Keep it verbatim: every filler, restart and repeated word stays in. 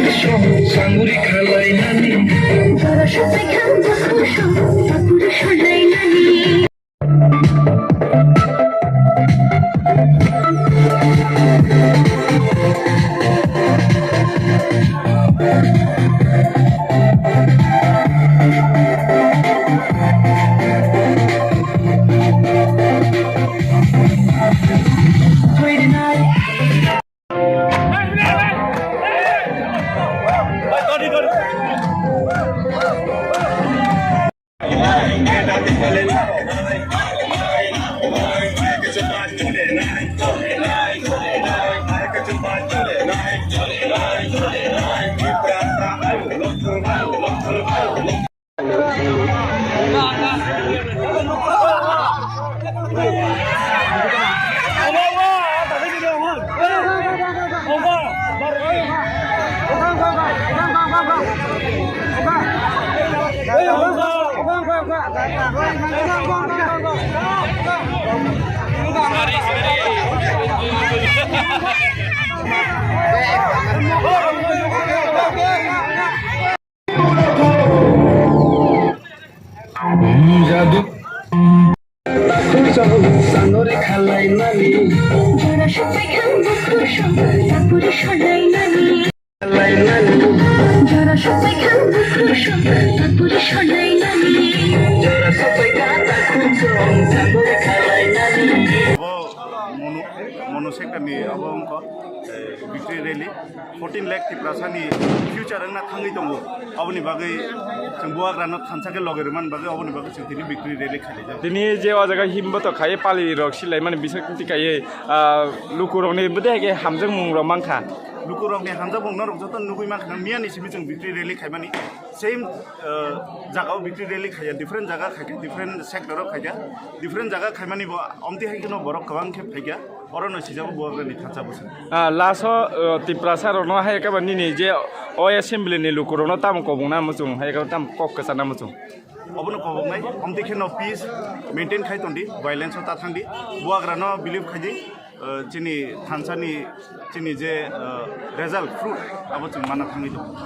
Sanguri khalainani. Jora sopai kha bukhuk song, tapuri solainani. Jadu. Jora sopai kha bukhuk song, tapuri solainani. Jora sopai kha bukhuk song, tapuri solainani. Jora sopai kha bukhuk song, tapuri solainani. Bo mono, mono sector ni abo wngkha, eh, victory rally. Fourteen lakh Tiprasani future wngna thangwi tongo. Aboni bagwi chwng buagrano thansa khe logi rwmani bagwi, aboni bagwi chwng tini victory rally khailaijak. Tini je o jaga himboto khaiwi pali rok silaimani bisingtwi khaiwi, ah, lukurokni bwdai khe hamjakmung rok mankha. Lukurokni hamjakmung norok joto nugwi mankha, miyani simi chwng victory rally khaimani. Same, ah, jagao victory rally khaiya, different jaga khaikha, different sector o khaikha, different jaga khaimani bo omtwi hai kheno borok kwbang khe phaikha. Orono sijabo buagrani thansa bwswk. Ah, last o, uh, Tiprasa rokno hai khe ba nini je o assembly ni lukurokno tamo kobongna muchung, hai khe tamo kok kwchana muchung. Obono koboknai, omtwi kheno peace maintain khai tondi, violence o ta thangdi, buagrano believe khaidi, uh, chini thansani, chini je, uh, result, fruit, abo chwng mana thangwi tongo.